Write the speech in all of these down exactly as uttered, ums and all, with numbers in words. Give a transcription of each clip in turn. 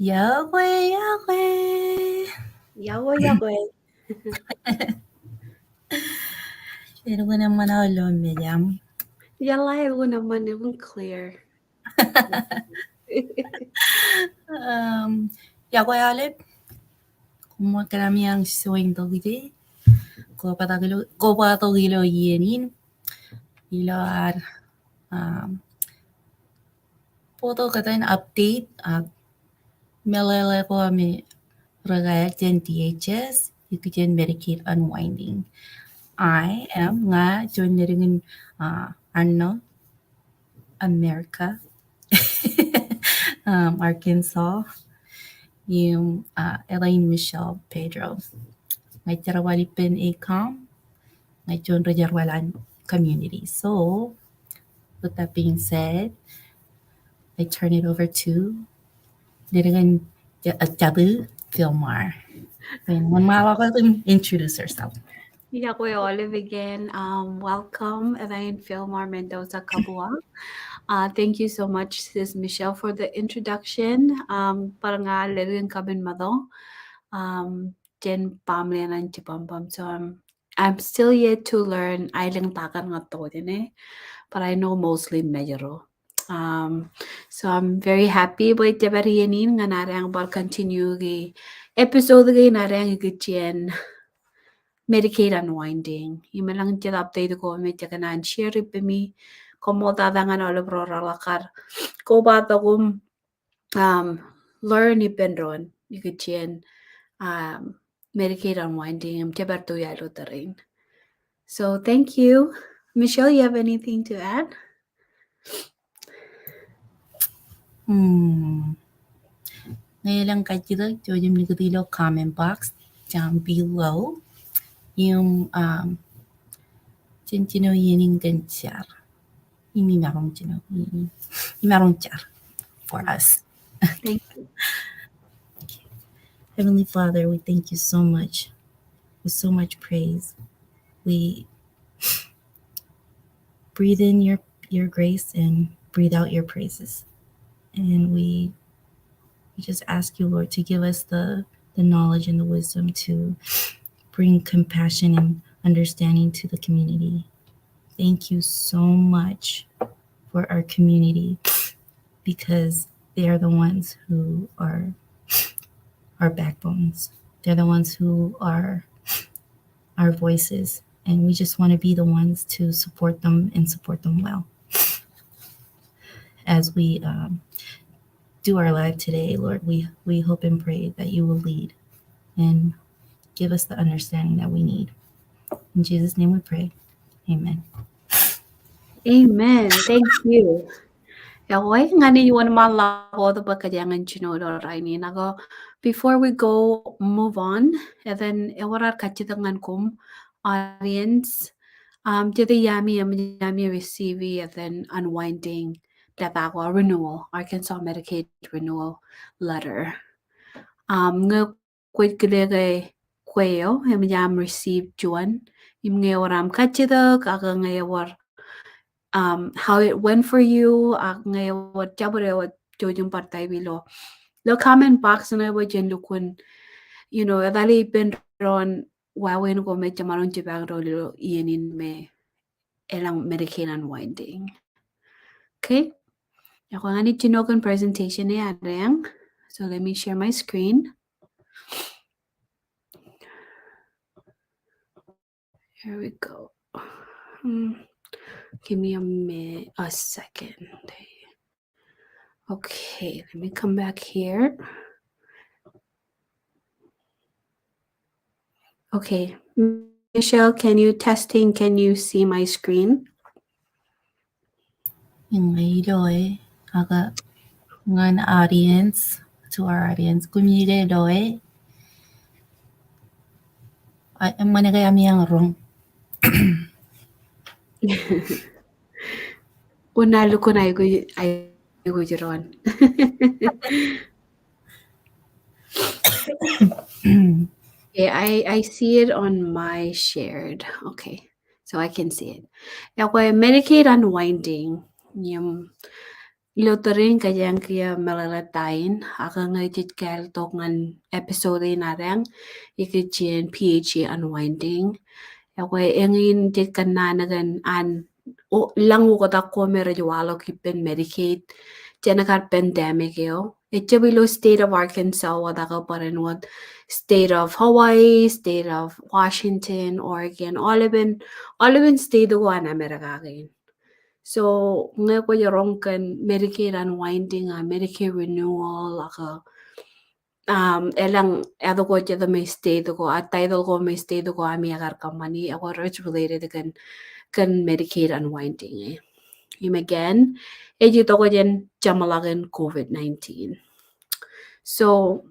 Iọkwe, iọkwe. Iọkwe, iọkwe. Elukkuun eṃṃan aō lo mejaṃ. Iọkwe, elukkuun eṃṃan, elukkuun clear. Um, iọkwe aolep. Koṃṃool kōn ami join tok ije. Kobatok ilo, kobatok ilo iien in. Ilo ad, um, bōktok kōtaan update, uh, meḷeḷe ko ami rūkaki jān D H S, ikijjien Medicaid unwinding. I am, ña juon leddik in, uh, Arnold, America, um, Arkansas, im, uh, etan Michelle Pedro. Ña jerbal ippān ACOM, ña juon ri-jerbal an community. So, with that being said, I turn it over to leddik in J-, uh, Jabū, Filmar. Then when Mama will introduce herself. Iọkwe aolep again. Um, welcome, etan Filmar Mendoza Kabua. Uh, thank you so much, Sis Michelle, for the introduction. Um, bar ña leddik in Kabin Mato. Um, jān baaṃle ṇe an Jibambam. So I'm, I'm still yet to learn aelōñ ta kaṇ ña tok jāne, but I know mostly Mājro. Um, so I'm very happy bwe ij jab pād iien in ñan adeañ bar continue ki episode kein adeañ ikijjien Medicaid unwinding. Im elōñ jet update ko me jekōṇaan share ippemi. Koṃṃool tata ñan aolep ro reḷak kar kobatok im um, learn ippān doon ikijjien, um, Medicaid unwinding im jebar to ilo tōre in. So thank you. Michelle, you have anything to add? Hmm. Ñe elōñ kajjitōk, jouj im likūt ilo comment box down below. Im, um, jen jino iien in kōn jar. Im imaroñ jino, im, imaroñ jar for us. Thank you. Okay. Heavenly Father, we thank you so much. With so much praise, we breathe in your, your grace and breathe out your praises. And we, we just ask you, Lord, to give us the, the knowledge and the wisdom to bring compassion and understanding to the community. Thank you so much for our community, because they are the ones who are our backbones. They're the ones who are our voices, and we just wanna be the ones to support them and support them well. As we, um, do our live today, Lord, we, we hope and pray that you will lead and give us the understanding that we need. In Jesus' name we pray. Amen. Amen. Thank you. Iọkwe, ña ij wōnṃaanḷọk wōt bwe kōjeañ in jino ilo rainin. Ak before we go move on, etan ewōr ad kajjitōk ñan koṃ audience. Um, jete iaami, eṃōj ami receive etan unwinding leta ko renewal, Arkansas Medicaid renewal letter. Um, ñe kwōj kile ke kwe eo, eṃōj aṃ receive juon. Im ñe ewōr aṃ kajjitōk, ak ñe ewōr, um, how it went for you, ak ñe ewōr jabdewōt jouj im bar type ilo, ilo comment box ṇe bwe jen lukkuun, you know, etale ippān doon wāween ko me jemaroñ jipañ doon ilo iien in me elōñ Medicaid unwinding. Okay. Iọkwe, ña ij jino kōn presentation eo adeañ. So let me share my screen. Here we go. Hmm. Give me a mi-, a second. Okay, let me come back here. Okay. Michelle, can you testing, can you see my screen? Im, ilo e, ak ñan audience, to our audience, koṃij ilo e. Eṃṃan ke ami eañ roñ? Unin lukkuun aikuj, aikuj doon. Okay, I, I see it on my shared. Okay, so I can see it. Iọkwe, Medicaid unwinding. Im, Ilo tōre in kōjeañ kiiō meḷeḷe ta in, ak ñe jej kāāltok ñan episode in adeañ, ikijjien P H E unwinding. Ekwe eñin jej kōnnaan kōn an, o, lañ oktak ko me rej waḷọk ippān Medicaid jān kar pandemic eo. Ejjab ilo state of Arkansas wōt ak barāinwōt state of Hawaii, state of Washington, Oregon, aolepen, aolepen state ko an America kein. So ñe kwōj roñ kōn Medicaid unwinding, a Medicaid renewal, ak, um, elōñ āt ko jet me state ko, a title ko me state ko ami ekar kōṃṃani, ekwe rej related kōn, kōn Medicaid unwinding e. Im again, ej itok jān jeṃḷọkin COVID nineteen. So,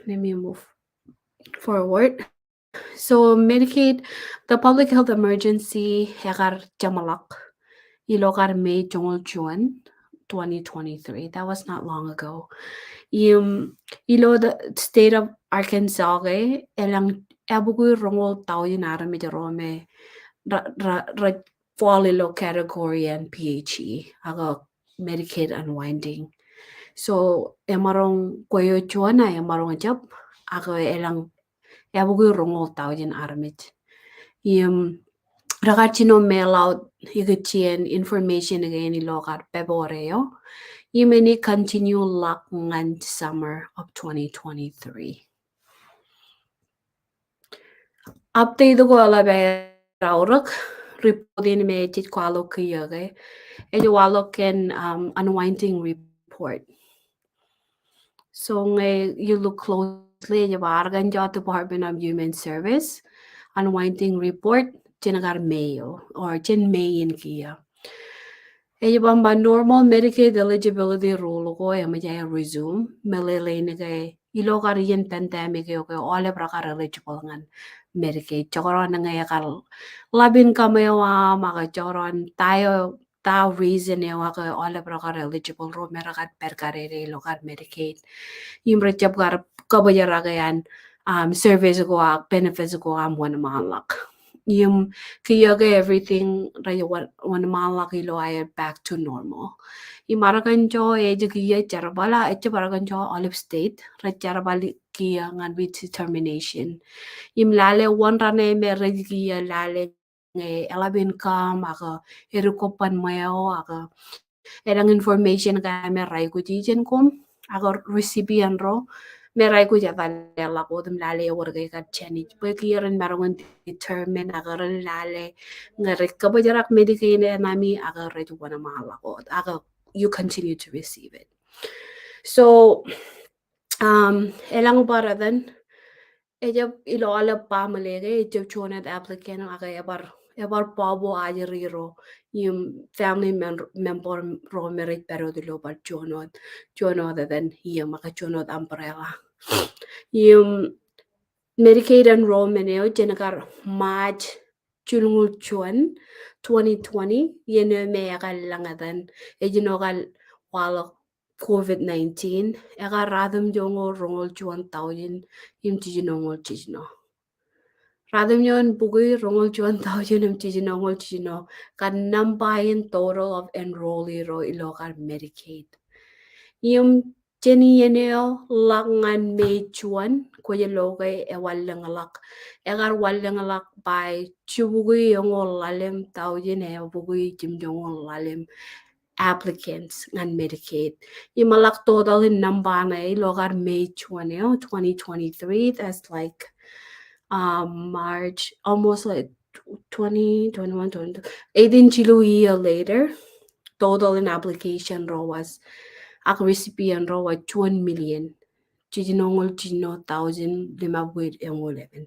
let me move forward. So Medicaid, the public health emergency, ekar jeṃḷọk ilo kar May joñoul juon, twenty twenty-three. That was not long ago. Im, ilo the state of Arkansas ke, elōñ ebukwi roñoul taujin armej ro me, ra, ra, ra, fall ilo category an P H E, ak Medicaid unwinding. So, emaroñ kwe eo juon, a emaroñ jab, ak elōñ ebukwi roñoul taujin armej. Im, rekar jino mail out ikijjien information kein ilo kar February eo. Im eñin continue ḷọk ñan summer of twenty twenty-three. Update ko eḷap aer aorōk, report in me jej kwaḷọk kiiō ke. Ej waḷọk kōn, um, unwinding report. So ñe you look closely, ej ba Arkansas Department of Human Service, unwinding report, jān kar May eo, or jān May in kiiō. Ej ba, ba normal Medicaid eligibility rule ko eṃōj aer resume, meḷeḷein ke ilo kar iien pandemic eo ke aolep rekar eligible ñan Medicaid. Jekdọọn ñe ekar ḷap income eo aṃ, ak jekdọọn ta eo, ta reason eo, ak aolep rekar eligible ro me rekar pād kar ilo kar Medicaid. Im rejab kar kōbōjrak an, um, service ko ak benefits ko aṃ wōnṃaanḷọk. Im kiiō ke everything rej wōn, wōnṃaanḷọk ilo aer back to normal. Im Arkansas ej kiiō jerbal, a ejjab Arkansas, aolep state rej jerbal kiiō ñan redetermination. Im lale wōn raṇe me rej kiiō lale ñe eḷap income, ak edik ko ban ṃweo, ak elōñ information ko me rej aikuj ijin koṃ, ak recipient ro me rej aikuj etal ḷọk wōt im lale ewōr ke kar change. Bwe kiiō ren maroñ in determine ak ren lale ñe rej kōbōjrak Medicaid eṇ ami ak rej wōnṃaanḷọk wōt, ak you continue to receive it. So, um, elōñ bar etan, ejab ilo aolep baaṃle ke, ejab juon wōt applicant, ak ebar, ebar bubble ajri ro, im family mem-, member ro me rej pād wōt ilo bar juon wōt, juon wōt etan, im ak juon wōt umbrella. Im Medicaid enrollment eo, jān kar March jilñuul juon, twenty twenty, iien eo me ekar lañetan, ej jino kar waḷọk COVID nineteen, ekar ratimjuonñoul roñoul juon taujin im jiljinoñoul jiljino. Ratimjuon bukwi roñoul juon taujin im jiljinoñoul jiljino, kar nōṃba in total of enrollee ro ilo kar Medicaid. Im jān iien eo ḷọk ñan May juon, kwōj lo ke ewanlōñḷọk. Ekar wanlōñḷọk by jibukwi eñoul ḷalem taujin ebukwi jimjuonñoul ḷalem applicants ñan Medicaid. Im ḷọk total in nōṃba ṇe ilo kar May juon eo, twenty twenty-three, that's like, um, March, almost like twenty, twenty-one, twenty-two, eighteen jilu iiō later, total in application ro was, ak recipient ro was juon million jiljinoñoul jiljino taujin limabukwi eñoul emān.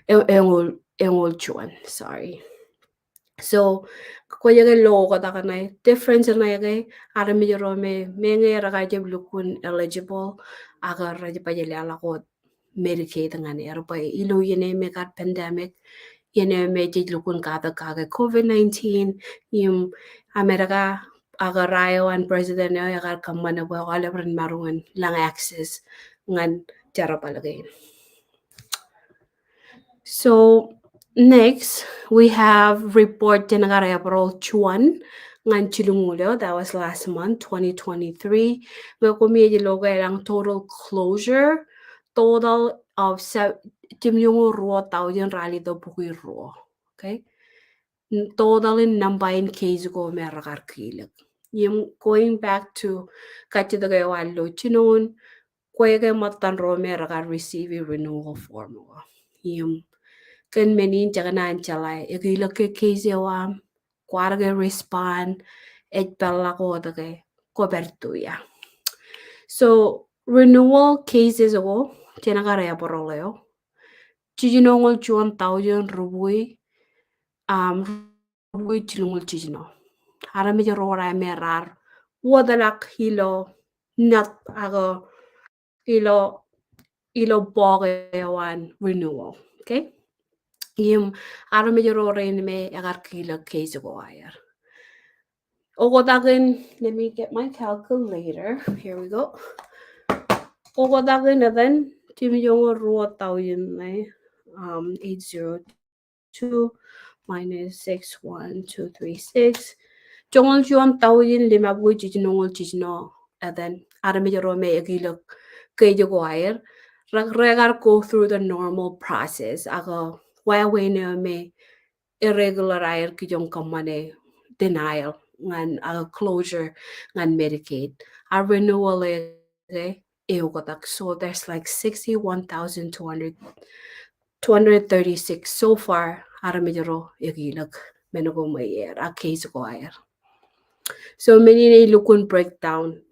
E-, eñoul, eñoul juon, sorry. So, kwōj ke lo oktak ṇe, difference ṇe ke, armej ro me, meñe rekar jab lukkuun eligible, ak rej baj leḷọk wōt Medicaid ñan er bwe ilo iien eo me kar pandemic, iien eo me jej lukkuun katak kake COVID nineteen, im America, ak ra eo an president eo ekar kōṃṃane bwe aolep ren maroñ in lōñ access ñan jerbal kein. So next, we have report jān kar April juon ñan jilñuul eo, that was last month, twenty twenty-three. Ñe koṃij lo ke elōñ total closure, total of se-, jimjuonñoul ruo taujin ralitōk bukwi ruo. Okay? N-, total in nōṃba in case ko me rekar kilōk. Im going back to kajjitōk eo an ilo jinoin, kwe ke ṃōttan ro me rekar receive renewal form ko. Im kōn men in jekōṇaan jeḷā, ekilōk ke case eo aṃ, kwaar ke respond, ej peḷḷọk wōt ke kwō pād tu ia. So renewal cases ko, jenkar April eo, jijinoñoul juon taujin rubukwi, um, rubukwi jilñuul jiljino. Armej ro raar me raar wōtlọk ilo, not ak ilo, ilo bọọk eo an renewal. Okay? Im armej ro rein me ekar kilōk case ko aer. Oktak in, let me get my calculator. Here we go. Oktak in etan, jimjuonñoul ruo taujin ṇe, um, eight zero two minus six one two three six. Joñoul juon taujin limabukwi jijinoñoul jiljino etan armej ro me ekilōk case ko aer. Re-, rekar go through the normal process. Ak wāween eo me irregular aer kijoñ kōṃṃane denial ñan, uh, closure ñan Medicaid. A renewal e, e, eoktak. So there's like sixty-one thousand two hundred, two hundred thirty-six so far armej ro ekilōk men ko ṃweier, a case ko aer. So men in ej lukkuun breakdown.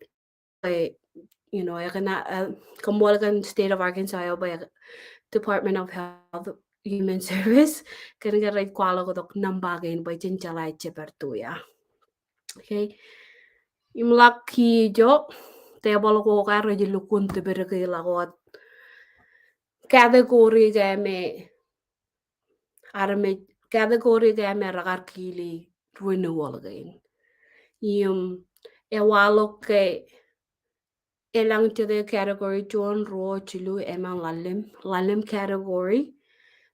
Ej, you know, ekōṇaan, uh, koṃṃool kōn State of Arkansas eo bwe Department of Health Human Service, kōn ke rej kwaḷọk tok nōṃba kein bwe jen jeḷā ej jepād tu ia. Okay. Im ḷak kiiō, table ko ke rej lukkuun tipdikḷọk wōt category ko me armej, category ko me rekar kili renewal kein. Im ewaḷọk ke elōñ jete category juon, ruo, jilu, emān, ḷalem, ḷalem category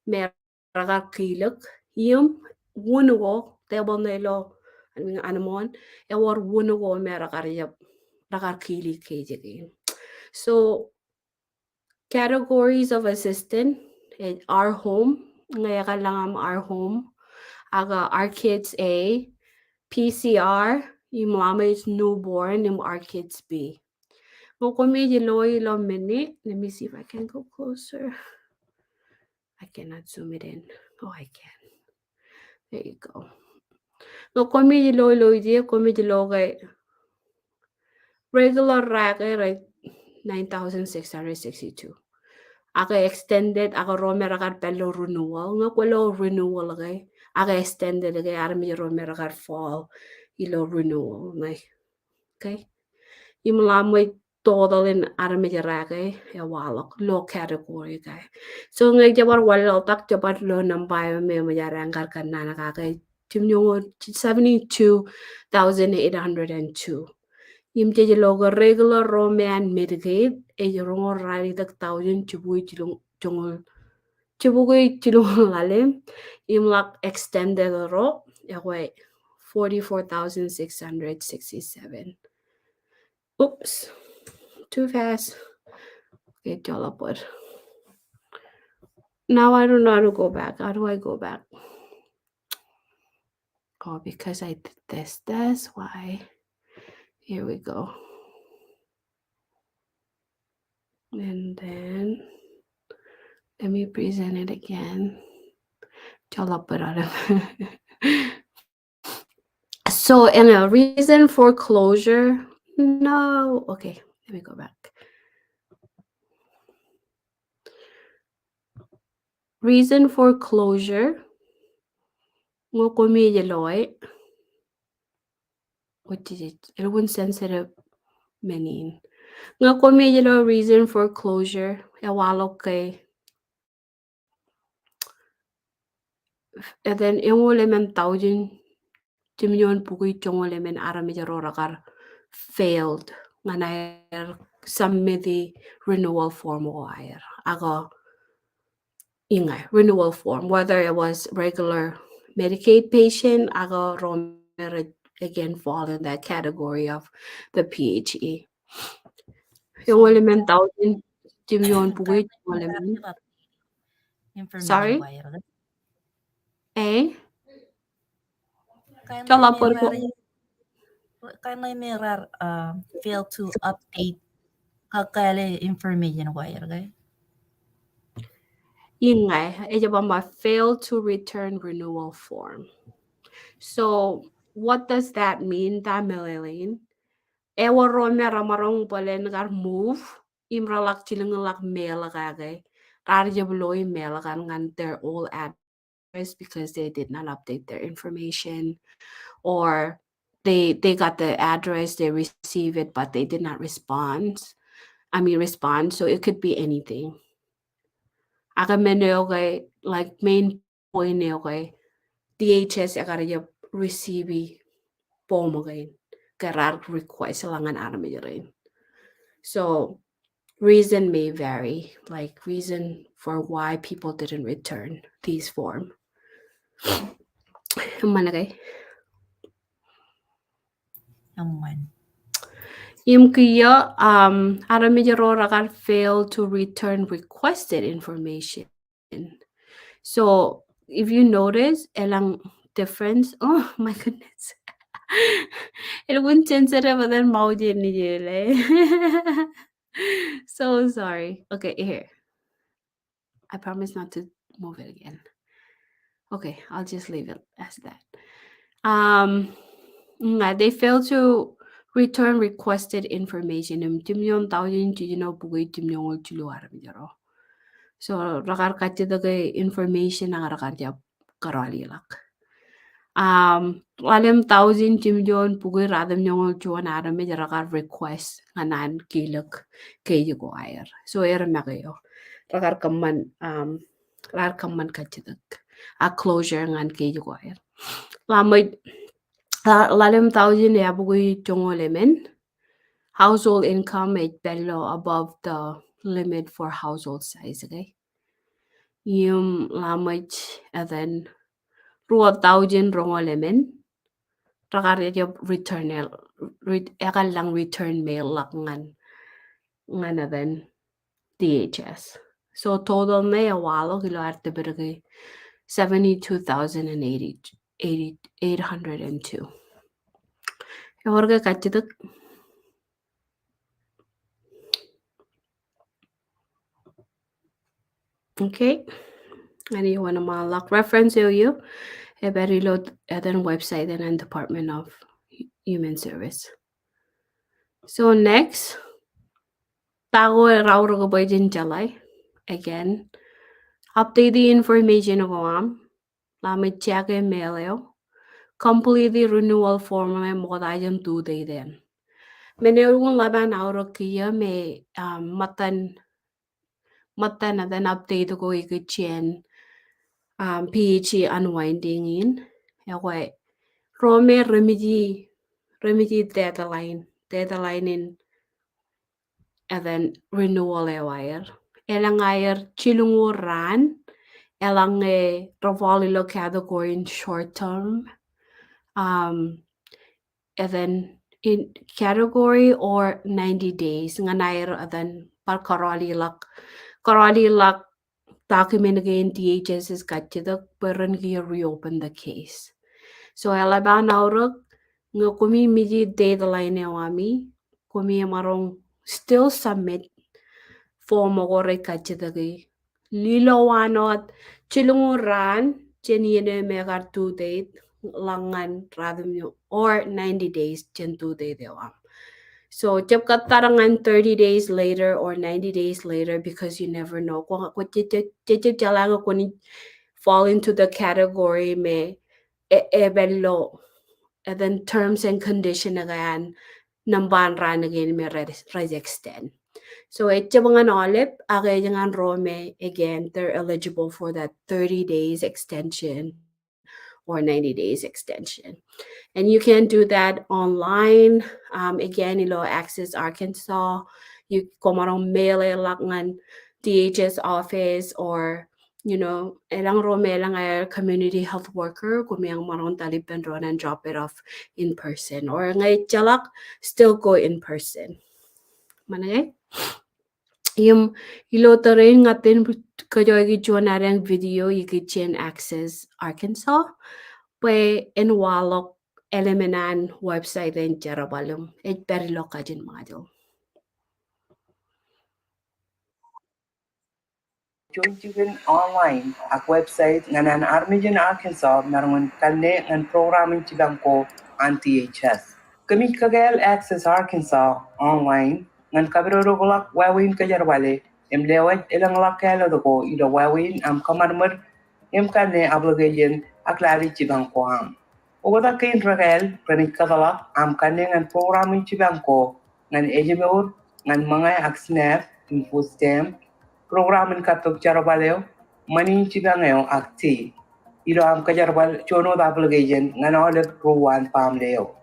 me rekar kilōk. Im wūn ko, table ṇe ilo, I mean, anemwōn, ewōr wūn ko me rekar jab, rekar kili case kein. So categories of assistance, eh, Our Home, ñe ekar lōñ aṃ Our Home, ak Our Kids A, P C R, im ḷak ṃōj Newborn, im Our Kids B. Ñe koṃij lo ilo men in, let me see if I can go closer. I cannot zoom it in. Oh, I can. There you go. Ñe koṃij lo ilo ije, koṃij lo ke regular rā ke, right, nine thousand six hundred sixty-two. Ak extended, ak ro me rekar pād ilo renewal. Ñe kwōlo renewal ke, ak extended ke, armej ro me rekar fall ilo renewal ṇe. Okay? Im ḷak ṃōj total in armej rā ke ewaḷọk ilo category ko. So ñe ij bar wanlaḷtak, ij bar lo nōṃba eo me eṃōj ad eñkar kōnnaan kake, jimjuonñoul, seventy-two thousand eight hundred and two. Im jej lo ke regular ro me an Medicaid, ej roñoul ralitōk taujin jibukwi jilñoul, joñoul, jibukwi jilñoul ḷalem, im ḷak extended ro, ekwe forty-four thousand six hundred sixty-seven. Oops, too fast. Okay, joḷọk bōd. Now I don't know how to go back. How do I go back? Oh, because I did this, that's why. Here we go. And then let me present it again. Joḷọk bōd. So, and a reason for closure. No, okay, let me go back. Reason for closure. Ñe koṃij lo e. Which is, elukkuun sensitive men in. Ñe koṃij lo reason for closure, ewaḷọk ke etan eñoul emān taujin jimjuon bukwi joñoul emān armej ro rekar failed ñan aer submit i renewal form ko aer. Ak iññā, renewal form, whether it was regular Medicaid patient, ak ro me rej again fall in that category of the P H E. Joñoul emān taujin jimjuon bukwi, joñoul emān. Sorry? Eh? Joḷọk bōd ko. Kain ṇe me raar, uh, fail to update kōkkāāle information ko aer ke? Iññā, ej ba fail to return renewal form. So what does that mean? Ta meḷeḷein? Ewōr ro me remaroñ bōlen kar move im reḷak jilkinḷọk mail kake, raar jab loi mail kaṇ ñan their old address because they did not update their information, or they, they got the address, they receive it, but they did not respond. I mean, respond. So it could be anything. Ak men eo ke, like, main point eo ke, D H S ekar jab receive form kein ke raar request ḷọk ñan armej rein. So reason may vary, like, reason for why people didn't return these form. Eṃṃan ke? Eṃṃan. Im kiiō, um, armej ro rekar fail to return requested information. So if you notice, eḷaññe difference, oh my goodness. Elukkuun sensitive etan ṃauje nejele. So sorry. Okay, here. I promise not to move it again. Okay, I'll just leave it as that. Um, ña, they fail to return requested information. Im jimjuon taujin jiljino bukwi jimjoñoul jilu armej ro. So rekar kajjitōk e information ak rekar jab kōrọọlḷọk. Um, ḷalem taujin jimjuon bukwi ratimjuonñoul juon armej rekar request ñan an kilōk case ko aer. So er make eo rekar kōṃṃan, um, raar kōṃṃan kajjitōk ak closure ñan case ko aer. Ḷaṃōj, ḷa-, ḷalem taujin eabukwi joñoul emān, household income ej pād ilo above the limit for household size, okay? Im ḷaṃōj etan ruo taujin roñoul emān, rekar jab return e, re-, ekar lañ return mail ḷọk ñan, ñan etan D H S. So total ṇe ewaḷọk ilo ad tōprak e seventy-two thousand and eighty, eighty, eight hundred and two. Ewōr ke kajjitōk? Okay. Ñan iwōnṃaanḷọk reference eo ijo, ej pād ilo etan website eṇ an Department of Human Service. So next, ta ko raorōk bwe jen jeḷā, again, update e information ko aṃ, ḷaṃōj check e mail eo, complete e renewal form eo ṃokta jān due date eṇ. Men eo elukkuun ḷap an aorōk kiiō me, um, ṃōttan, ṃōttan etan update ko ikijjien, um, P H E unwinding in. Ekwe ro me remeje, remeje deadline, deadline in etan renewal eo aer. Elōñ aer jilñuul raan, eḷaññe re fall ilo category in short term, um, etan in category or ninety days, ñan aer etan bar kōrọọlḷọk, kōrọọlḷọk document kein D H S ej kajjitōk bwe ren kiiō reopen the case. So eḷap an aorōk ñe koṃi meje deadline eo ami, koṃi emaroñ still submit form ko rej kajjitōk e. Lilo wōt jilñuul raan jān iien eo me ekar due date ḷọk ñan ratimjuon or ninety days jān due date eo aṃ. So jab kōttar ñan thirty days later or ninety days later, because you never know. Kwō, kwō je, je, je, jejjab jeḷā ñe kwōnaaj fall into the category me e, ej pād ilo etan terms and condition eo an nōṃba in raan kein me rej, rej extend. So ejjab ñan aolep, ak ej ñan ro me, again, they're eligible for that thirty days extension or ninety days extension. And you can do that online. Um, again, ilo Access Arkansas, you, kwōmaroñ mail e ḷọk ñan D H S office or you know, elōñ ro me elōñ aer community health worker, koṃeañ maroñ tōl ippān doon an drop it off in person. Or ñe ejjeḷọk, still go in person. Ṃōṇōṇō ke? Im ilo tōre in ña iten kōjọiki juon adeañ video ikijjien Access Arkansas, bwe en waḷọk eḷmān an website in jerbal im ej pād ilo kajin Ṃajeḷ. Juon jikin online ak website ñan an armej in Arkansas maroñ in kanne ñan program in jipañ ko an D H S. Kōmij kakāāl Access Arkansas online ñan kapidodoḷọk wāween kōjerbale im lewōj elōñḷọk kāālōt ko ilo wāween aṃ kōṃadṃōd im kanne application ak lale jipañ ko aṃ. Oktak kein rekāāl renaaj kōtḷọk aṃ kanne ñan program in jipañ ko ñan ājmour, ñan ṃōñā ak SNAP im food stamp, program in kappok jerbal eo, ṃani in jipañ eo ak te. Ilo aṃ kōjerbal juon wōt application ñan aolep ruo an baaṃle eo.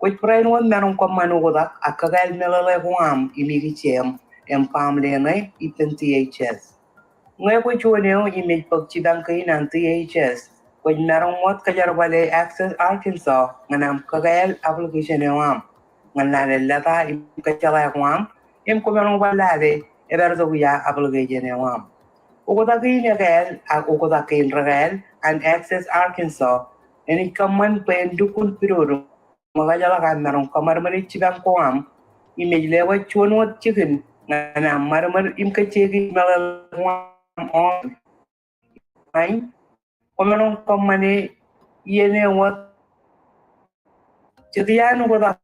Kwōj barāinwōt maroñ kōṃṃan oktak ak kakāāl meḷeḷe ko aṃ im ikijjien im baaṃle ṇe ippān D H S. Ñe kwō juon eo im ej bōk jipañ kein an D H S, kwōj maroñ wōt kōjerbale Access Arkansas ñan aṃ kakāāl application eo aṃ ñan lale leta im kōjjeḷā ko aṃ im kwōmaroñ bar lale epād tok ia application eo aṃ. Oktak kein ekāāl ak oktak kein rekāāl an Access Arkansas enaaj kōṃṃan bwe en lukkuun pidodo ṃōkajḷọk aṃ maroñ kōṃadṃōde jipañ ko aṃ im ej lewōj juon wōt jikin ñan aṃ ṃadṃōd im kajjioñ meḷeḷe ko aṃ online. Kwōmaroñ kōṃṃane iien eo wōt jet iaan oktak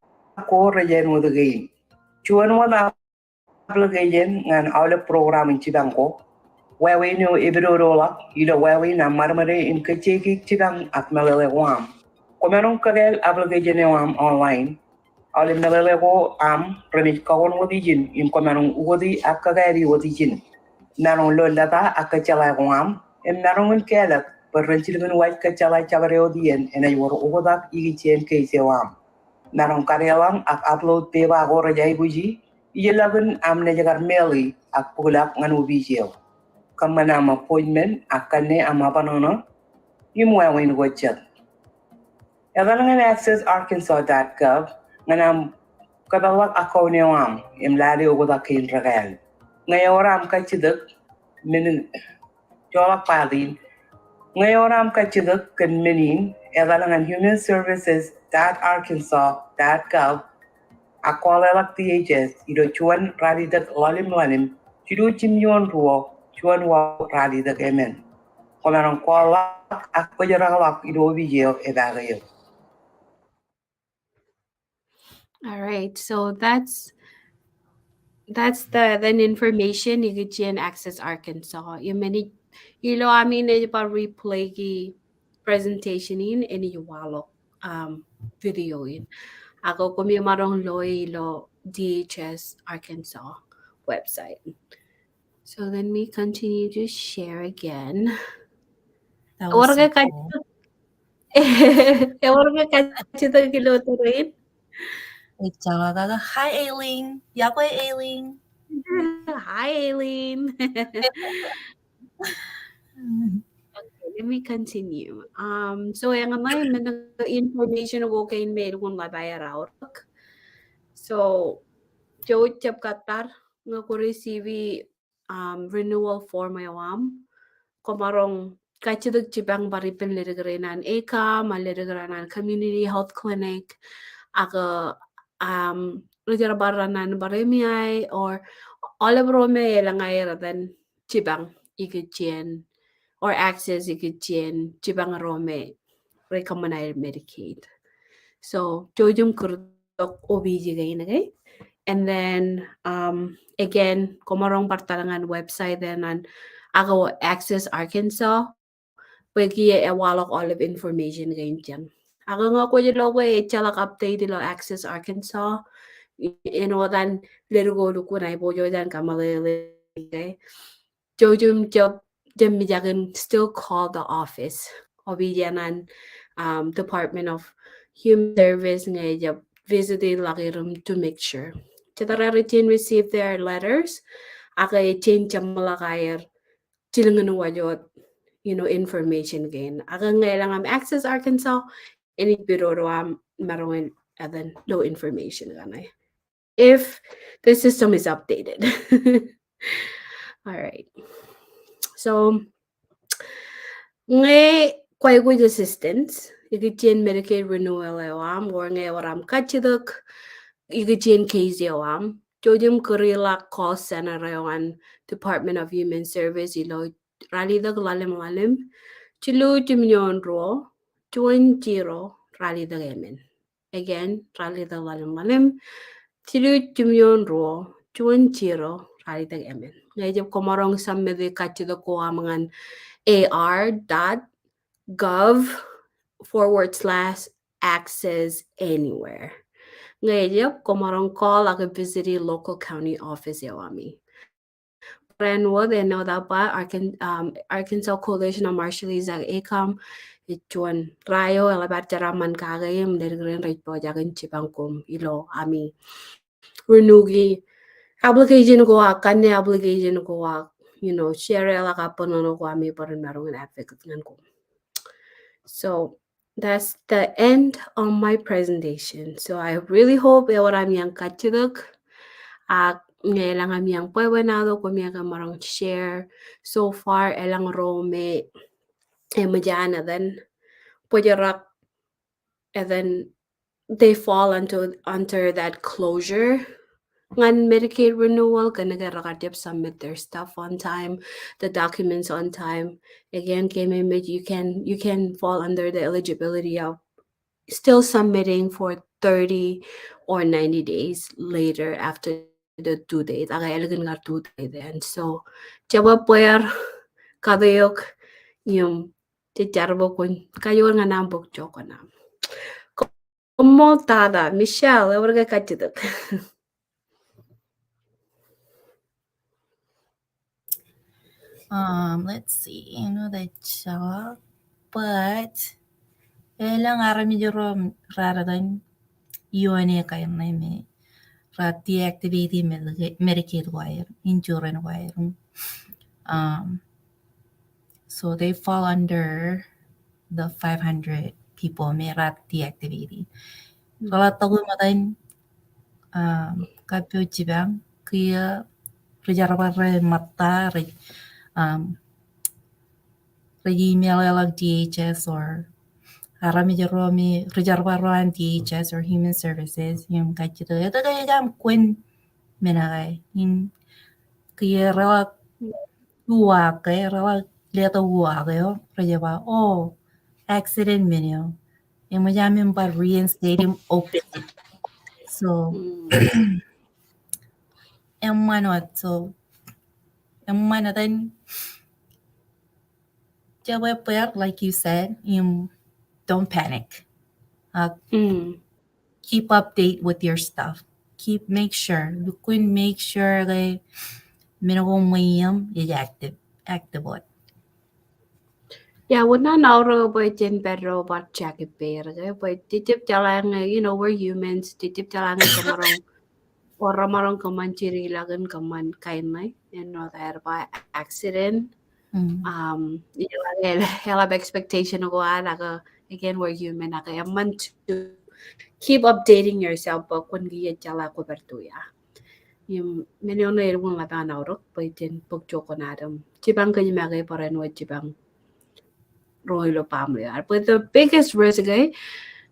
ko rej āinwōt kein. Juon wōt application ñan aolep program in jipañ ko. Wāween eo epidodoḷọk ilo wāween aṃ ṃadṃōde im kajjioñ jipañ ak meḷeḷe ko aṃ. Kwōmaroñ kakāāl application eo aṃ online. Aolep meḷeḷe ko aṃ renaaj kakōn wōt ijin im kwōmaroñ ukōti ak kakāāli wōt ijin. Maroñ lo leta ak kōjjeḷā ko aṃ im maroñ in kāālōt bwe ren jilkinwōj kōjjeḷā jabdewōt iien enaaj wōr oktak ikijjien case eo aṃ. Maroñ kadeḷọñ ak upload pepa ko rej aikuji ijellọkin aṃ naaj kar mail e ak bōklọk ñan opiij eo. Kōṃṃan aṃ appointment ak kanne aṃ abṇōṇō im wāween ko jet. Etal ñan access arkansas dot gov ñan aṃ kōpeḷḷọk account eo aṃ im lale oktak kein rekāāl. Ñe ewōr aṃ kajjitōk, men in, joḷọk part in. Ñe ewōr aṃ kajjitōk kōn men in, etal ñan human services dot arkansas dot gov ak call ḷọk D H S ilo juon ralitōk ḷalem ḷalem, jilu jimjuon ruo, juon wāween ralitōk emān. Kwōmaroñ call ḷọk ak bōjrak ḷọk ilo opiij eo epaake eok. All right, so that's that's the, the information ikijjien Access Arkansas. Im enaaj, ilo ami naaj bar replay ki presentation in, enaaj waḷọk um, video in. Ak koṃ maroñ loe ilo D H S Arkansas website. So let me continue to share again. That was so cool. Ewōr ke kajjitōk ilo tōre in? Ejjeḷọk. Hi, Aileen. Iọkwe, Aileen. Hi, Aileen. Okay, let me continue. Um, so eñṇe men information ko kein me elukkuun ḷap aer aorōk. So, jouj jab katak ñe kwō receive um, renewal form eo aṃ. Kwōmaroñ kajjitōk jipañ bar ippān ledik rein an ACOM, ak ledik rein an community health clinic, ak, um, ri-jerbal rein an bar M E I, or aolep ro me elōñ aer etan jipañ ikijjien, or access ikijjien jipañ ro me rekōṃṃan aer Medicaid. So, jouj im kūr tok opiij kein, okay? And then, um, again, kwōmaroñ bar etal ñan website eṇ an ak Access Arkansas, bwe kiiō ewaḷọk aolep information kein jān. Ak ñe kwōj lo ke ejjeḷọk update ilo Access Arkansas, āinwōt an ledik ko lukkuun aiboojoj an kōmeḷeḷe, okay? Jouj im jab, jab mijak in still call the office. Opiij eṇ an, um, Department of Human Service ñe jab visit ḷọk er im to make sure. Jet rej receive their letters, ak jen jeṃḷọk aer jilkinwōj wōt, you know, information kein. Ak ñe elōñ aṃ Access Arkansas, enaaj pidodo aṃ maroñ in etan ilo information kaṇe, if the system is updated. All right. So, ñe kwaikuj assistance ikijjien Medicaid renewal eo aṃ, or ñe ewōr aṃ kajjitōk ikijjien case eo aṃ, jouj im kūr ḷọk call center eo an Department of Human Service ilo ralitōk ḷalem ḷalem, jilu jimjuon ruo, juon zero, ralitōk emān. Again, ralitōk ḷalem ḷalem, jilu jimjuon ruo, juon zero, ralitōk emān. Ñe ejjab koṃaroñ submit e kajjitōk ko aṃ ñan A R dot gov forward slash access anywhere. Ñe ejjab koṃaroñ call ak visit e local county office eo ami. Barāinwōt āinwōt aō ba Arkan-, um, Arkansas Coalition of Marshallese ak ACOM, ej juon ra eo eḷap ad jeraaṃṃan kake im ledik rein rej pojak in jipañ koṃ ilo ami renewal application ko ak kanne application ko ak, you know, share ḷọk abṇōṇō ko ami bwe ren maroñ in advocate ñan koṃ. So, that's the end of my presentation. So I really hope ewōr ami kajjitōk. Ak ñe elōñ ami bwebwenato koṃ ej kōṃaroñ share so far, elōñ ro me eṃōj an etan bōjrak, and then they fall under, under that closure ñan Medicaid renewal, kōnke rekar jab submit their stuff on time, the documents on time. Again, keememej, you can, you can fall under the eligibility of still submitting for thirty or ninety days later after the due date. Ak ālikin kar due date then. So, jab ebbeer, kate eok, im, jej jar bwe kwōn kajoor ñan aṃ bōk joñan aṃ. Koṃṃool tata, Michelle, ewōr ke kajjitōk? Um, let's see, āinwōt ejjeḷọk, but elōñ armej ro raar etan ioone kain ṇe me raar deactivate Medicaid, Medicaid ko aer, insurance ko aer. Um, so they fall under the five hundred people me raar deactivate. Reḷak tok im etan, um, kappok jipañ, kiiō ri-jerbal ro ṃōtta, rej, um, rej email ḷọk D H S or armej ro me ri-jerbal ro an D H S or Human Services, im kajjitōk, etke ej aṃ kwe men eo aō, im kiiō reḷak uwaak ke, reḷak letok uwaak eo, rej ba, oh, accident men eo. Eṃōj aṃ bar reinstate im open. So, eṃṃan wōt, so, eṃṃan wōt etan, jab ebbeer, like you said, im, don't panic. Uh, keep update with your stuff. Keep, make sure, lukkuun make sure ke men ko ṃweiem ej active, active wōt. Yeah, wōt naan aorōk bwe jen pād ro bar check ippāer ke, bwe jejjab jeḷā ñe, you know, we're humans, jejjab jeḷā ñe kōṃaroñ, or remaroñ kōṃṃan jirilọk in kōṃṃan kain ṇe, āinwōt aer ba accident. Um, you know, eḷap, eḷap expectation ko ad, ak, again, we're human, ak, eṃṃan to keep updating yourself, bwe kwōn kiiō jeḷā kwōpād to ia. Im, men eo ṇe elukkuun ḷap an aorōk, bwe jen bōk joñan ad im jipañ kōj make barāinwōt jipañ ro ilo baaṃle eo ad. But the biggest risk ke,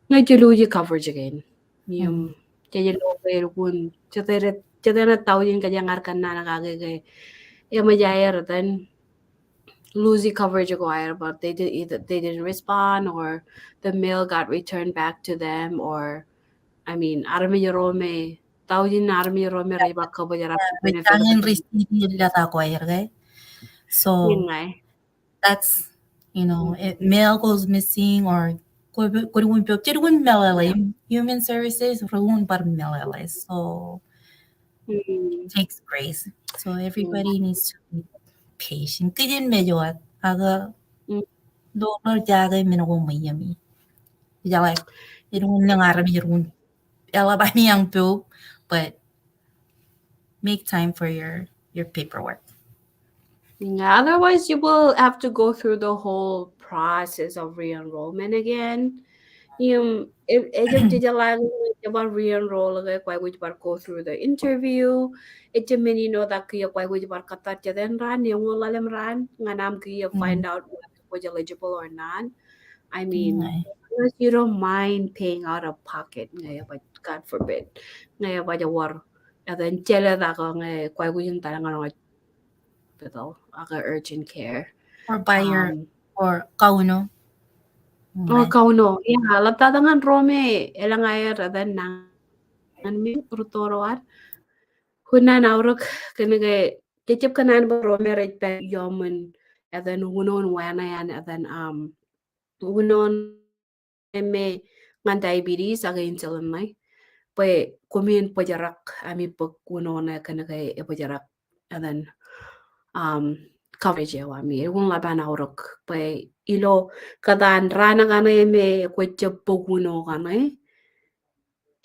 ñe jej lose coverage kein. Im, jej lo ke elukkuun, jete, jete ṇe thousand kōjeañ ar kōnnaan kake ke, eṃōj aer etan lose coverage ko aer, but they did, either they didn't respond or the mail got returned back to them, or, I mean, armej ro me, thousand armej ro me rej ba kōbōjrak, rej jañin receive e leta ko aer ke. So, that's, you know, if mail goes missing or kwō, kwō lukkuun pok, jej lukkuun meḷeḷe. Human Services, relukkuun bar meḷeḷe. So, it takes grace. So everybody needs to be patient. Kijen mejwat, ak, lo, lo jake men ko ṃweiem e. Jeḷā, elukkuun ñan armej, elukkuun, eḷap ami aṃ pok, but make time for your, your paperwork. Otherwise, you will have to go through the whole process of re-enrollment again. Im, ejjab jejeḷā ke ij bar re-enroll ke kwaikuj bar go through the interview. Ejjab men eo tok kiiō kwaikuj bar kōttar jete in raan, eñoul ḷalem raan, ñan aṃ kiiō find out whether kwōj eligible or not. I mean, unless you don't mind paying out of pocket, ñe ebaaj, God forbid, ñe ebaaj wōr, and then jeḷā tok ñe kwaikuj in etal ñan hospital, ak urgent care. Or by your, um, or kauno. Or kauno. Yeah, ḷaptata ñan ro me elōñ aer etan nañinmej me rūtto ro ad. Kōn an aorōk kōnke jejjab kōṇaan bwe ro me rej pād iuṃwin etan uno in wānā an etan, um, uno in me ñan diabetes ak insulin ṇe, bwe koṃwin bōjrak ami bōk uno ṇe kōnke ebōjrak etan, um, coverage eo ami. Eokwe, eḷap an aorōk bwe ilo kōtaan raan kaṇe me kwōjjab bōk uno kaṇe,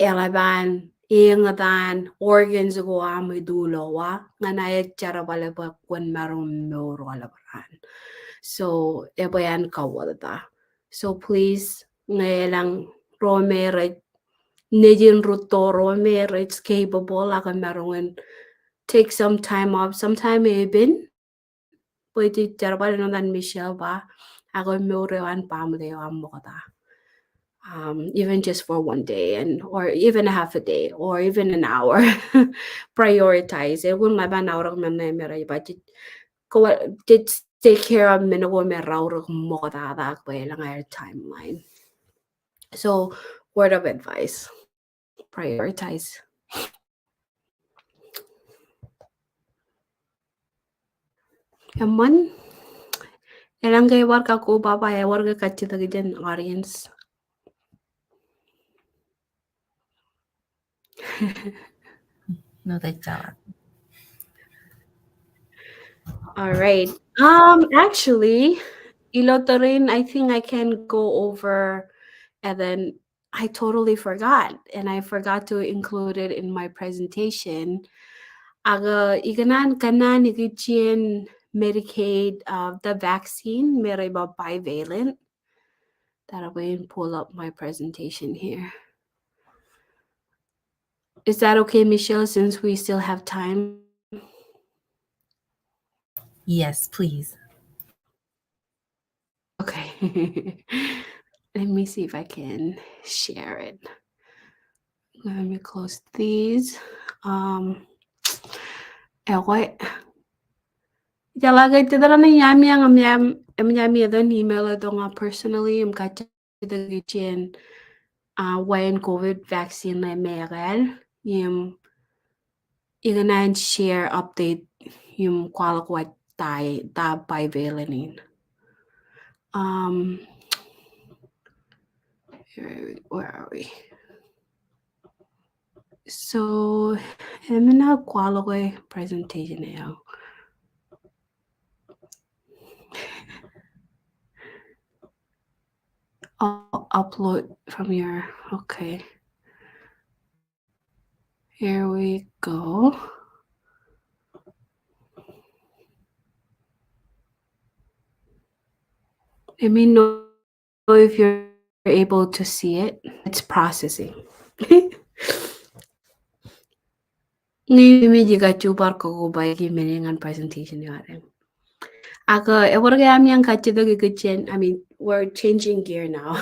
eḷap an eñtaan organs ko aṃ itulowa ñan aer jerbal bwe kwōn maroñ mour aolep raan. So ebwe an kauwōtata. So please, ñe elōñ ro me rej nejin rūtto, ro me rej capable ak maroñ in take some time off, sometime epen, bwe jej jerbal āinwōt an Michelle ba, ak mour eo an baaṃle eo aṃ ṃokta. Um, even just for one day and, or even a half a day, or even an hour. Prioritize. Eokwe, eḷap an aorōk men ṇe me rej ba jej, kwōj, jej take care of men ko me raorōk ṃoktata bwe elōñ aer timeline. So, word of advice. Prioritize. Eṃṃan, elōñ ke ewōr kakkobaba, ewōr ke kajjitōk jān audience? No, that's all. All right. Um, actually, ilo tōre in, I think I can go over, and then I totally forgot, and I forgot to include it in my presentation. Ak ikōṇaan kōnnaan ikijjien Medicaid, uh, the vaccine, me rej ba bivalent. That I will pull up my presentation here. Is that okay, Michelle, since we still have time? Yes, please. Okay. Let me see if I can share it. Let me close these. Um, eokwe. Jeḷā ke jet raṇ iaan ami, ami, ami etan email eo tok ña personally, im kajjitōk jān, uh, wāween COVID vaccine ṇe me ekāāl, im ikōṇaan share update im kwaḷọk wōt ta, ta bivalent in. Um, where, where are we? So, im enaaj kwaḷọk e presentation eo. Oh, upload from your, okay. Here we go. Let me know if you're able to see it. It's processing. Ñe ij kajju bar koba ej men ñan presentation eo adeañ. Ak, uh, ewōr ke ami kajjitōk ikijjien, I mean, we're changing gear now.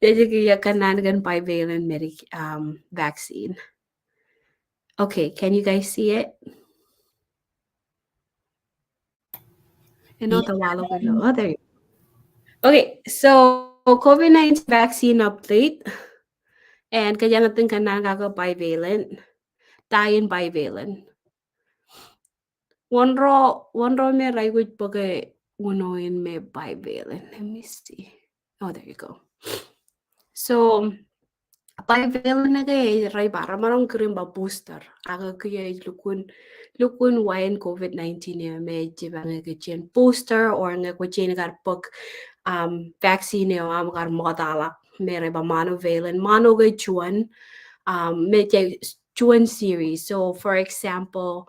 Ej kiiō kōnnaan kōn bivalent medic, um, vaccine. Okay, can you guys see it? Āinwōt waḷọk ilo. Oh, there you go. Okay, so COVID nineteen vaccine update. And kōjeañ itōn kōnnaan kake bivalent. Ta in bivalent. Wōn ro, wōn ro me rej aikuj bōk e uno in me bivalent. Let me see. Oh, there you go. So, bivalent ṇe ke rej ba remaroñ kūr im ba booster. Ak kiiō ej lukkuun, lukkuun wāween COVID nineteen eo me ej jipañ ikijjien booster, or ñe kwōj jañin kar bōk, um, vaccine eo aṃ kar ṃoktaḷọk me rej ba monovalent. Mono ke juon, um, me jej juon series. So, for example,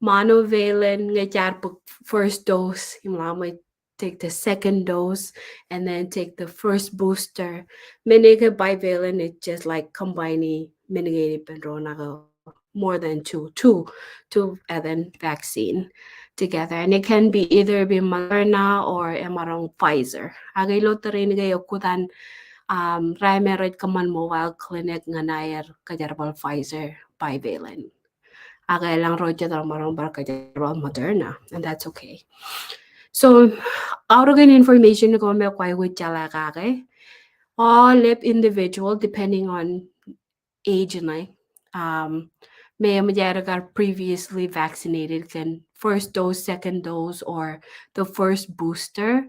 monovalent, ñe jaar bōk first dose, im ḷak ṃōj take the second dose, and then take the first booster. Men eo ke bivalent, it's just like combining men kein ippān doon ak more than two, two, two, and then vaccine together. And it can be either be Moderna or emaroñ Pfizer. Ak ilo tōre in ke eokwe an, um, ro me rej kōṃṃan mobile clinic ñan aer kōjerbal Pfizer bivalent. Ak elōñ ro jet emaroñ bar kōjerbal Moderna, and that's okay. So, aorōkin information ko me kwōj aikuj jeḷā kake. Aolep individual, depending on age ṇe, um, me eṃōj aer kar previously vaccinated kōn first dose, second dose, or the first booster.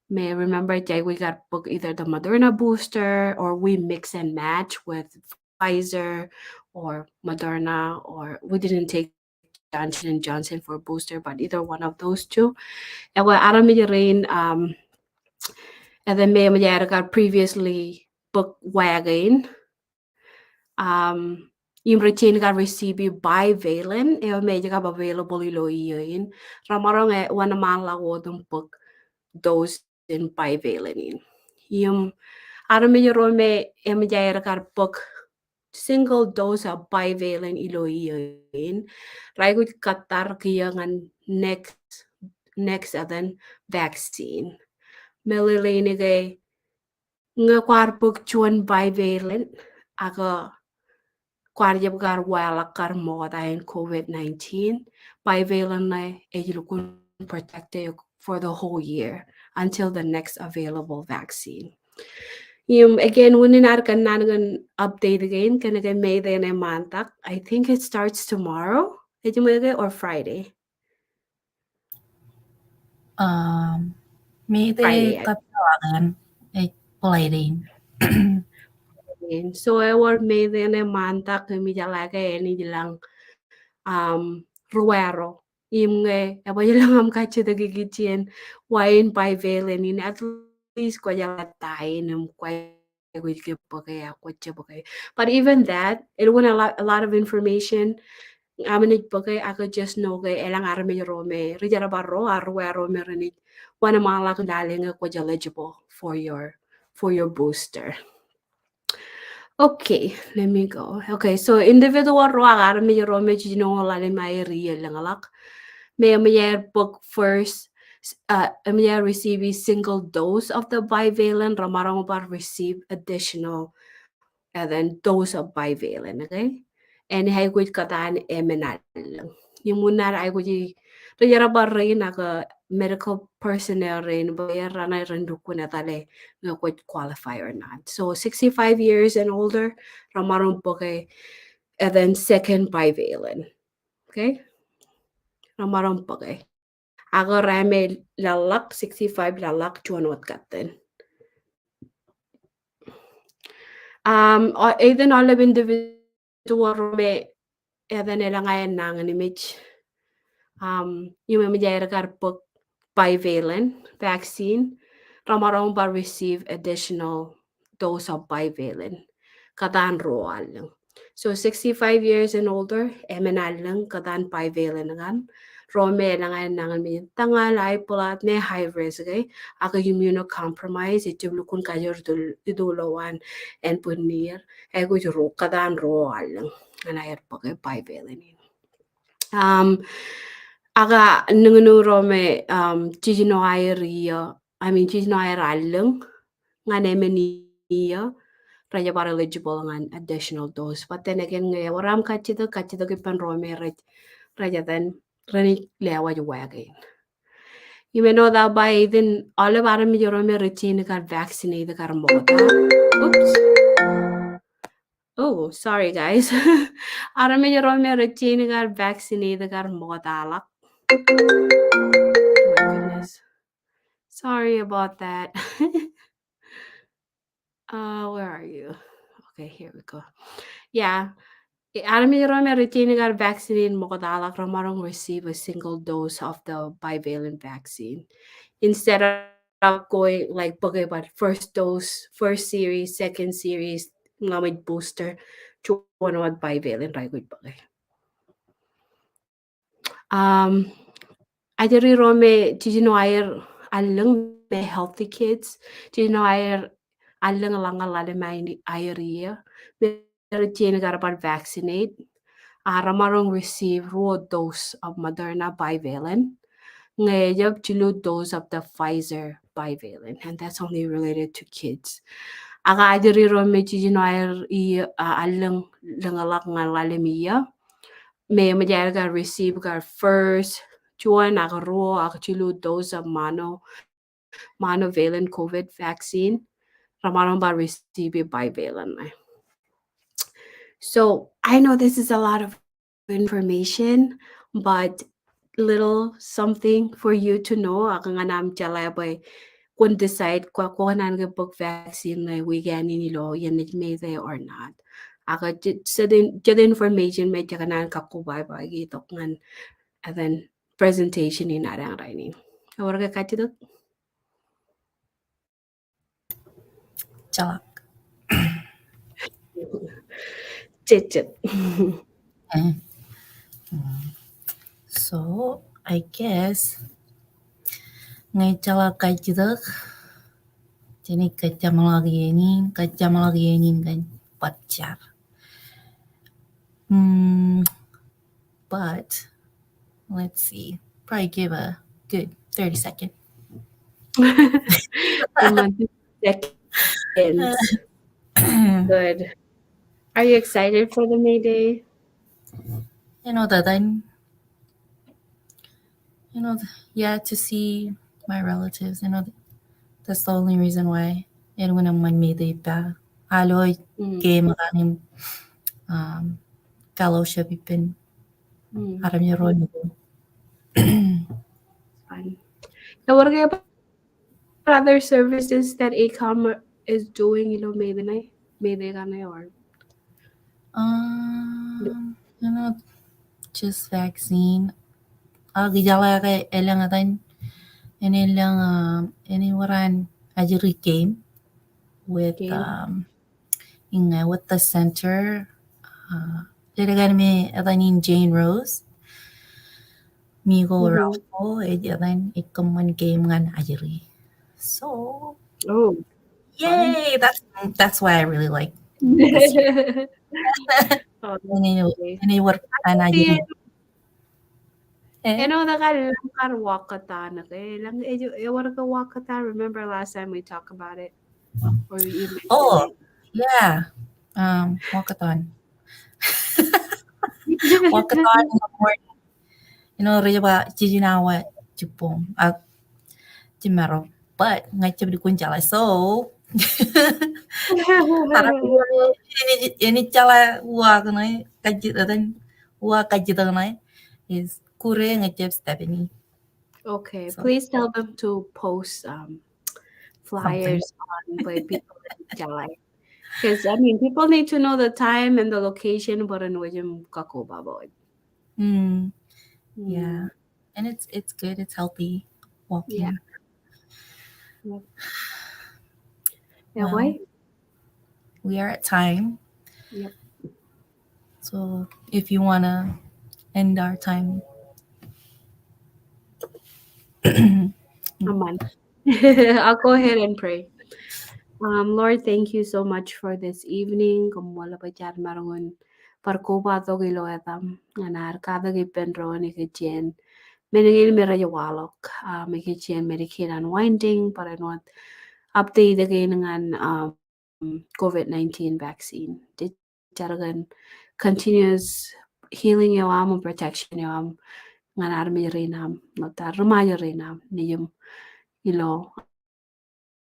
Me remember, jej aikuj kar bōk either the Moderna booster or we mix and match with Pfizer or Moderna, or we didn't take Johnson and Johnson for booster, but either one of those two. Ekwe armej rein, um, etke me eṃōj aer kar previously bōk wā kein, um, im rej jañin kar receive bivalent, eo me ej kab available ilo iiō in, remaroñ wōnṃaanḷọk wōt im bōk dose in bivalent in. Im armej ro me eṃōj aer kar bōk single dose of bivalent ilo iiō in, rej aikuj kōttar kiiō ñan next, next etan vaccine. Meḷeḷein ke ñe kwaar bōk juon bivalent ak kwaar jab kar waḷọk kar ṃokta in COVID nineteen, bivalent ṇe ej lukkuun protect eok for the whole year until the next available vaccine. Im, again, unin ad kōnnaan kōn update kein, kōnke May ten eṃṃantak. I think it starts tomorrow. Ej ṃōj ke or Friday? Um, May ten Friday, I- kab ḷọk an, ej Friday. So, ewōr May ten eṃṃantak, im ijeḷā ke enaaj lōñ, um, ruwaaro. Im ñe, ebaj lōñ aṃ kajjitōk ikijjien wāween bivalent in, at least kwōjeḷā ta in im kwōj aikuj ke bōke ak kwōj jab bōke. But even that, elukkuun a lot, a lot of information. Aṃ naaj bōke ak just know ke elōñ armej ro me, ri jerbal ro, ak ruwaaro me renaaj wōnṃaanḷọk lale ñe kwōj eligible for your, for your booster. Okay, let me go. Okay, so individual ro ak armej ro me jijino ḷalem aer iiō lōñḷọk, me eṃōj aer bōk first, uh, eṃōj aer receive a single dose of the bivalent, remaroñ bar receive additional, and then dose of bivalent, okay? Enaaj aikuj kōtaan emān allōñ. Im unin ad aikuj, ri jerbal rein ak medical personnel rein, bwe er raṇe ren lukkuun etale ñe kwōj qualify or not. So sixty-five years and older, remaroñ bōke, and then second bivalent. Okay? Remaroñ bōke. Ak ro me laḷḷọk, sixty-five laḷḷọk, juon wōt katten. Um, a-, etan aolep individual ro me etan elōñ aer nañinmej, um, im eṃōj aer kar bōk bivalent vaccine, remaroñ bar receive additional dose of bivalent. Kōtaan ruo allōñ. So sixty-five years and older, emān allōñ kōtaan bivalent kaṇ. Ro me elōñ aer nañinmej in tōñal, high blood, me high risk, okay? Ak immunocompromised, ejjab lukkuun kajoor ituḷ-, ituḷọk an ānbwinnier, aikuj ruo, kōtaan ruo allōñ ñan aer bōke bivalent in. Um, ak ṇiñniñ ro me, um, jijino aer iiō, I mean, jijino aer allōñ ñan emān iiō, rej bar eligible ñan additional dose. But then again, ñe ewōr aṃ kajjitōk, kajjitōk ippān ro me rej, rej etan, renaaj lewōj wā kein. Im āinwōt aō ba etan aolep armej ro me rej jañin kar vaccinate kar ṃokta. Oops. Oh, sorry, guys. Armej ro me rej jañin kar vaccinate kar ṃoktaḷọk. Oh my goodness. Sorry about that. Uh, where are you? Okay, here we go. Yeah. Armej ro me rej jañin kar vaccine in ṃoktaḷọk, remaroñ receive a single dose of the bivalent vaccine instead of going, like, bōke bar first dose, first series, second series, ñan booster, juon wōt bivalent rej aikuj bōke. Um, ajri ro me jiljino aer allōñ me healthy kids, jiljino aer allōñ ḷọk ñan ḷalem aer iiō, me rej jañin kar bar vaccinate, a remaroñ receive ruo dose of Moderna bivalent, ñe ejab jilu dose of the Pfizer bivalent, and that's only related to kids. Ak ajri ro me jiljino aer iiō, a, allōñ, allōñ ḷọk ñan ḷalem iiō, me eṃōj aer kar receive kar first, juon ak ruo ak jilu dose of mono, monovalent COVID vaccine, remaroñ bar receive bivalent ṇe. So I know this is a lot of information, but little something for you to know. Ak ñan aṃ jeḷā bwe kwōn decide kwe kwō kōṇaan ke bōk vaccine ṇe weekend in ilo iien ej May Day or not. Ak jet, jet information me jekōṇaan kakkobaba itok ñan etan presentation in ad rainin. Ewōr ke kajjitōk? Jeḷā. Jet, jet. Eh. Mm. So, I guess, ñe jeḷā kajjitōk, jenaaj kōjeṃḷọk iien in, kōjeṃḷọk iien in kōn bar jar. Mm, but let's see, probably give a good thirty second. Seconds. Good. Are you excited for the May Day? You know that I'm, you know, th- yeah, to see my relatives. You know, th- that's the only reason why. Elukkuun eṃṃan May Day ippa. Ālọk Mm. game kaṇ im, um, fellowship ippān Mm. armej ro nukun. Fun. Ewōr ke other services that ACOM is doing ilo May Day, May Day kaṇe or? Um, you know, just vaccine. Ak ijeḷā ke elōñ etan, enaaj lōñ, um, enaaj wōr an ajri game with, Game. um, in, uh, with the center, uh, rej kaṇ me etan in Jane Rose. Miko Mm-hmm. Ralph ko, ej etan, ej kōṃṃan game ñan ajri. So, Oh, yay! Fun. That's, that's why I really like this year. Oh, Enaaj, okay. Enaaj wōr an ajri. Āinwōt, eh? Āinwōt ke elōñ kar walkathon, okay? Elōñ, ej, ewōr ke walkathon. Remember last time we talked about it? Or you mentioned Oh, it? Yeah. Um, walkathon. Walkathon in the morning. You know, rej ba, jiljino awa jibboñ. Ak, jimarok. But, ña ij jab lukkuun jeḷā. So, enaaj, enaaj jeḷā uwaak ṇe, kajjitōk, uwaak kajjitōk ṇe, is kure ña ij jab Stephanie. Okay, so, please tell them to post, um, flyers on bwe people can jeḷā. 'Cause, I mean, people need to know the time and the location, bwe ren wōj im kakkobaba. Mm. Mm. Yeah. And it's, it's good, it's healthy walking. Yeah. Yep. Well, we are at time. Yep. So if you wanna end our time. Amen. I'll go ahead and pray. Um, Lord, thank you so much for this evening. Koṃṃool bwe jaar maroñ in bar kobatok ilo etaṃ ñan ad katak ippān doon ikijjien men kein me rej waḷọk, um, ikijjien Medicaid unwinding, barāinwōt update kein ñan, um, COVID nineteen vaccine. Jej jar kōn continuous healing eo aṃ, protection eo aṃ ñan armej rein aṃ, ilo ad ri Ṃajeḷ rein aṃ, nejūṃ ilo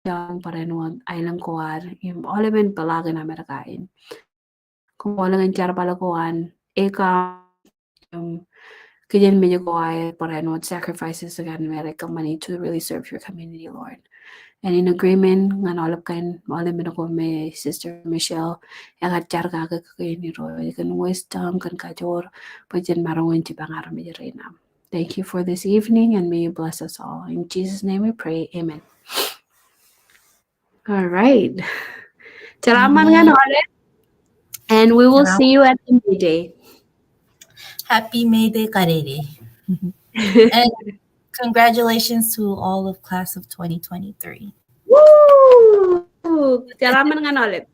etaṃ barāinwōt aelōñ ko ad im aolepen peḷaakin Amerika in. Koṃṃool kōn jerbal ko an ACOM im kijenmej ko aer barāinwōt sacrifices kaṇ me rej kōṃṃani to really serve your community, Lord. And in agreement ñan aolep kain aolep men ko me Sister Michelle ekar jar kake kōn Irooj, kōn wisdom, kōn kajoor, bwe jen maroñ in jipañ armej rein aṃ. Thank you for this evening and may you bless us all. In Jesus' name we pray, amen. All right. Jeraaṃṃan ñan aolep. And we will see you at the May Day. Happy May Day, Karere. And congratulations to all of class of twenty twenty-three. Woo! Jeraaṃṃan ñan aolep.